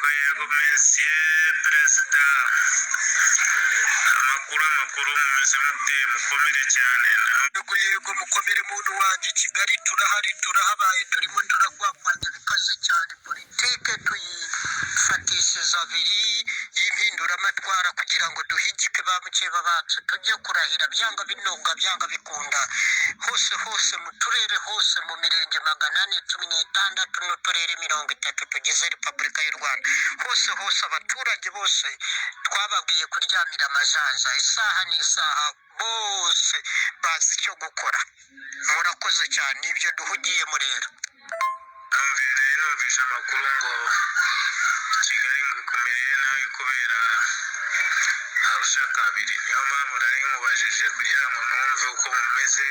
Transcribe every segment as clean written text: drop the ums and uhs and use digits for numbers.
Yego, monsieur perezida, amakuru, amakuru, mumeze mute? Mukomere cyane. Yego yego, mukomere muntu wanjye. Kigali turahari, turahabaye, turimo turakwakwanya bikaze cyane. Politike tuyifatishije abiri y'impinduramatwara kugira ngo duhigike ba mukeba bacu, tujye kurahira byanga binunga, byanga bikunda, hose hose, mu turere hose, mu mirenge 416 n'uturere 30 tugize Repubulika y'u Rwanda, hose hose, abaturage bose twababwiye kuryamira amajanja. Isaha n'isaha bose bazi icyo gukora. Murakoze cyane, ibyo duhugiyemo rero. Numvishe amakuru ngo Kigali ngo ikumereye nabi kubera Arusha kabiri. Niyo mpamvu nari nkubajije kugira ngo numve uko mumeze,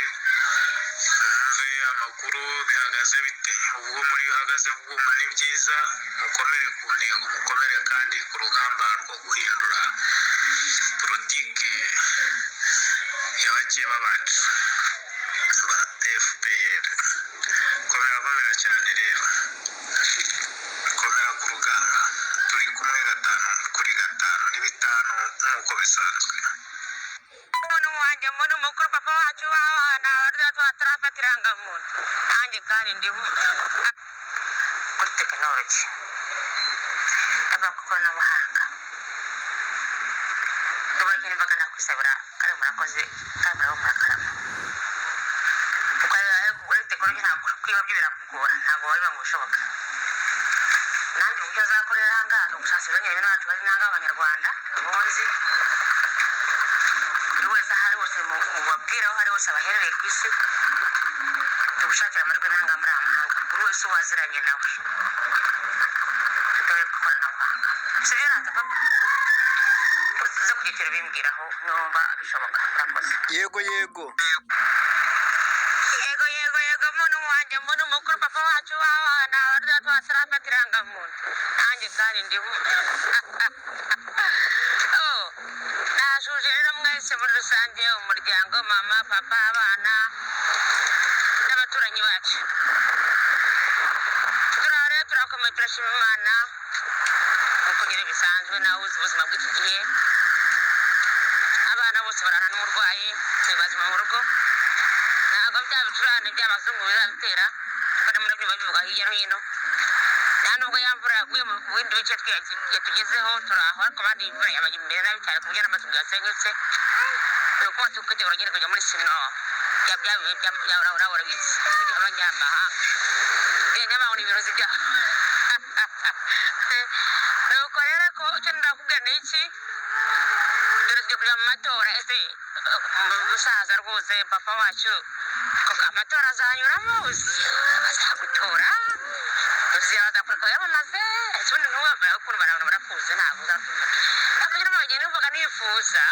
numve amakuru bihagaze bite. Ubwo muri uhagaze bwuma ni byiza, mukomere ku ntego, mukomere kandi ku rugamba rwo guhindura politiki y'abakeba bacu ba FPR. Komera, komera cyane rero, komera ku rugamba, turi kumwe gatanu kuri gatanu, ni bitanu nk'uko bisanzwe. Muntu wanjye, muntu mukuru, papa wacu w'abana batarafata irangamuntu, nanjye kandi ndimo kuri tekinoloji, ava ku ikoranabuhanga, tubakene bakanakwisabira kandi murakoze kandi murabo murakarama, kuko ari tekinoloji ntabwo kwiba byo birakugora, ntabwo wabiba ngo bishoboka. Nanjye uburyo azakorera aha ngaha ni ugusansiza nyine bene wacu bari n'ahangaha, Abanyarwanda bunzi, buri wese aho ari hose mubabwire aho ari hose abaherereye ku isi, tugushakira amajwi ntanga muri aya mahanga, buri wese uwaziranye nawe tutore ku ikoranabuhanga. Sibyo rata papa? Uze ku giciro bimbwiraho numva bishoboka. Murakoze. Yego yego. Yego yego yego, muntu wanjye, muntu mukuru, papa wacu w'abana batarafata irangamuntu, nanjye kandi ndimo. Oh, nashuje rero mwese muri rusange, umuryango, mama, papa, abana n'abaturanyi bacu. Turaho rero, turakomeye, turashima Imana nk'uko nyine bisanzwe. Nawe uzi ubuzima bw'iki gihe, abana bose barana n'umurwayi, turi bazima mu rugo. Ntabwo bya bicurane by'abazungu bizabitera, kuko no muri babivuga hirya no hino. Nta nubwo ya mvura yaguye mu bindi bice yatugezeho, turaho, ariko abandi imvura yabaye imbere nabi cyane ku buryo n'amazu yasenyutse. Ni ukuba turi kwitegura nyine kujya muri snow bya bya bihe bya uraho urabizi abanyamahanga nyamahanga ni ibirozi byaho. Nuko rero ko icyo ndakubwira ni iki? Dore tugiye kujya mu matora. Ese musaza rwose, papa wacu, amatora azanyuramo? Bazagutora, uzi, bazakureka wiyamamaze? Ese ubundi ntuba ukuntu barabona barakuzi, ntabwo uzatumva akagira bagenda numvaga nifuza.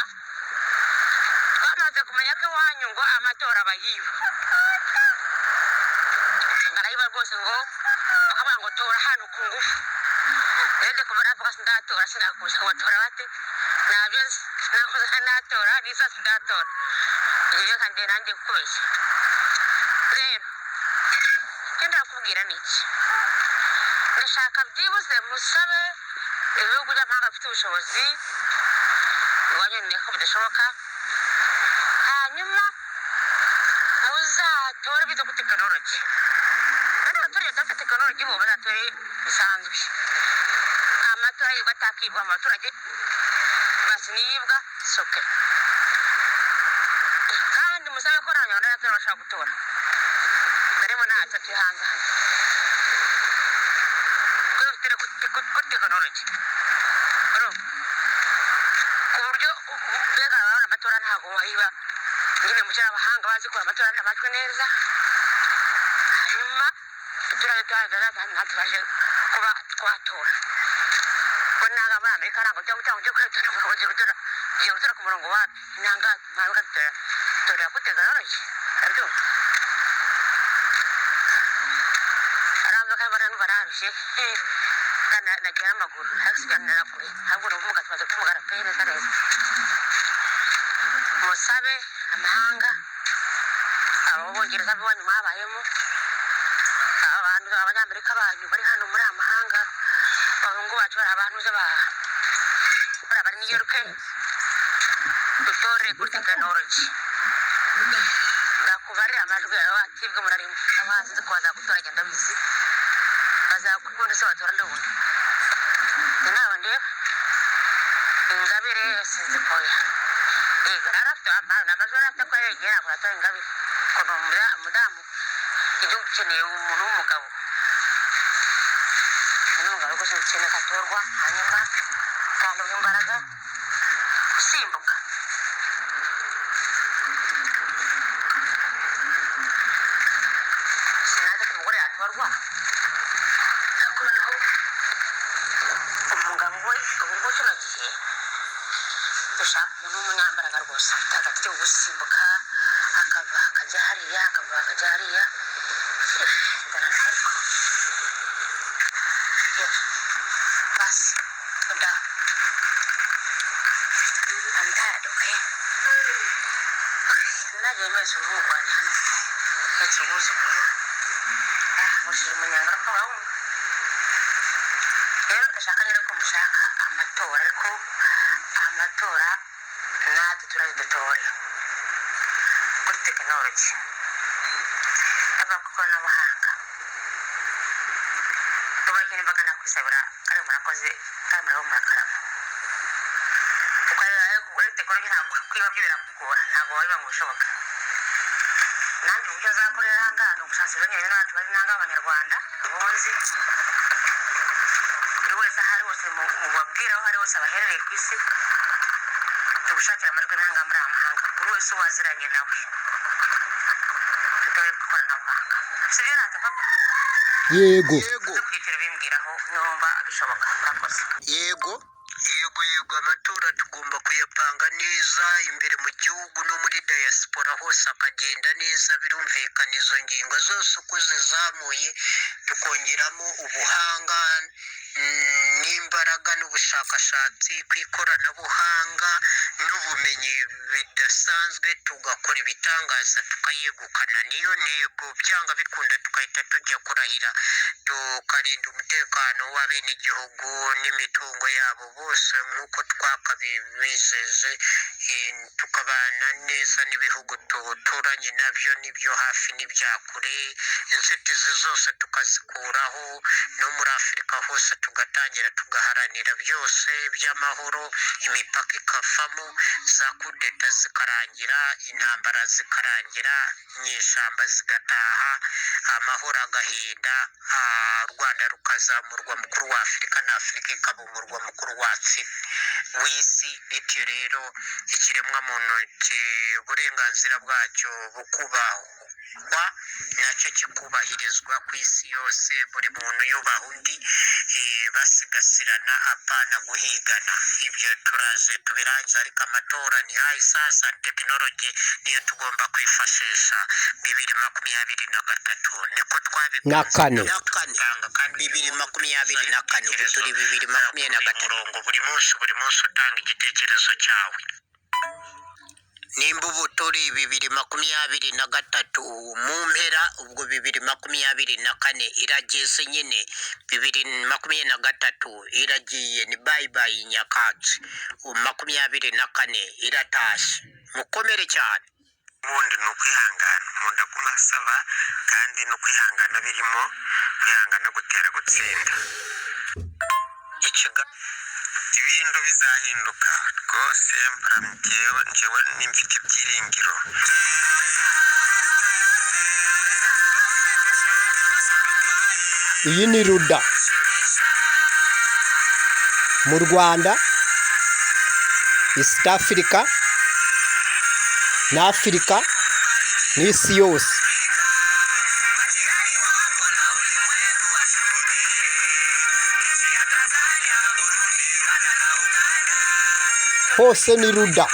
Twamaze kumenya ko iwanyu ngo amatora bayiba, barayiba rwose, ngo bakavuga ngo tora hano ku ngufu. Rero kuva navuga sindatora, sinakuza ngo batora bate, ntabyo nzi. Nakuze natora nisa sindatora ibyo kandi nanjye kubeshya. Rero icyo ndakubwira ni iki? Ndashaka byibuze musabe ibihugu by'amahanga bifite ubushobozi, iwanyu ni ko bidashoboka, hanyuma muzatore bize ku tekinoloji. Kandi abaturage badafite tekinoloji bo bazatore bisanzwe. Amatora yibwa atakibwa mu baturage, basi niyibwa soke. Kandi musabe ko n'Abanyarwanda natwe bashobora gutora, barimo natwe turi hanze hano kuri tekinoloji, urumva, ku buryo mbega urabona amatora ntabwo wayiba nyine mu abahanga bazi ko amatora amajwi neza, hanyuma turabe natwe tubashe kuba twatora. Ko nanga muri Amerika ntabwo ujya gutanga, ujya kwitora ngo ugiye gutora, ugiye gutora ku murongo wapi? Nanga ntabwo dutora, torera kuri tekinoloji, urabyumva? Aramva kandi mbona numva narushye kandi nagira n'amaguru, ariko sibyo, narakure ahubwo ni ubumuga, tumaze kumugara pe neza neza. Musabe amahanga, abo Bongereza b'iwanyu mwabayemo, abantu Abanyamerika banyu bari hano muri aya mahanga. Abahungu bacu bari abantu ba bari bari New York, dutore kuri tekinoloji. Ndakubarira amajwi yawe atibwe murarimo abahanzi nzi ko bazagutora, genda bizi bazakubona se batora ndubundi. Inama ndeba Ingabire sinzi koya yego narafite amajwi, arafite ko yegera ntabwo natora Ingabire ko ni umudamu. Igihugu ukeneye umuntu w'umugabo, umuntu w'umugabo rwose ukeneye ko atorwa, hanyuma kandi imbaraga usimbuka. Sinazi ko umugore yatorwa, ariko noneho umugabo we ubu ngubu kino gihe dushaka umuntu w'umunyambaraga rwose ufite agati ko gusimbuka, akava akajya hariya, akava akajya hariya. Ndananiwe ariko yewe basi oda. I'm tired, okay? Nagiye mwese uruhu rwanjye hano, ndetse umwuzukuru mushira umunyanga ko urabona. Rero ndashaka nyine ko mushaka amatora, ariko amatora natwe turaje dutore kuri tekinoloji, ava ku ikoranabuhanga, tubakire imbaga nakwisabira kandi murakoze kandi murabo murakarama, kuko ari tekinoloji ntabwo kwiba byo birakugora, ntabwo wabiba ngo bishoboke. Nanjye uburyo nzakorera aha ngaha ni ugusansiza nyine bene wacu bari nanga abanyarwanda abunzi, buri wese aho ari hose mubabwira aho ari hose abaherereye ku isi, tugushakira amajwi ntanga muri aya mahanga, buri wese uwaziranye nawe dutore ku ikoranabuhanga. Sibyo rata papa? Yego. Yego. Uze kugira bimbwiraho numva bishoboka. Murakoze. Yego yego yego, amatora tugomba kuyapanga neza imbere mu gihugu no muri diaspora hose akagenda neza. Birumvikana izo ngingo zose uko zizamuye tukongeramo ubuhanga n'imbaraga n'ubushakashatsi ku ikoranabuhanga n'ubumenyi bidasanzwe, tugakora ibitangaza tukayegukana. Niyo ntego, byanga bikunda tugahita tujya kurahira, tukarinda umutekano w'abenegihugu n'imitungo yabo bose nk'uko twakabibijeje, tukabana neza n'ibihugu duturanye nabyo n'ibyo hafi n'ibya kure, inzitizi zose tukazikuraho, no muri Afurika hose tugatangira tugaharanira byose by'amahoro, imipaka ikavamo, za kudeta zikarangira, intambara zikarangira, inyeshyamba zigataha, amahoro agahinda, u Rwanda rukazamurwa mukuru wa Afurika na Afurika ikaba umurwa mukuru w'isi. Bityo rero ikiremwamuntu uburenganzira bwacyo bukubahwa, nacyo kikubahirizwa ku isi yose, buri muntu yubaha undi, basigasirana apana guhigana. Ibyo turaje tubirangiza, ariko amatora ni hayi sasa, tekinoloji niyo tugomba kwifashisha. 2023 niko twabipanze. Na kane. Na kane, 2024, ubu turi 2023. Murongo buri munsi buri munsi utanga igitekerezo cyawe. Nimba ubu turi 2023 mu mpera, ubwo 2024 irageze nyine, 2023 iragiye, ni bye bye nyakatsi, 24 iratashye. Mukomere cyane. Ubundi ni ukwihangana, umuntu aguma asaba kandi no kwihangana birimo, kwihangana gutera gutsinda. Ibintu bizahinduka rwose mpora njyewe nimfite ibyiringiro. Iyi ni Ruda mu Rwanda, East Africa na Afurika n'isi yose. Hose ni Ruda.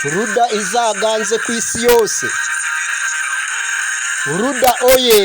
Ruda izaganze ku isi yose. Ruda oye!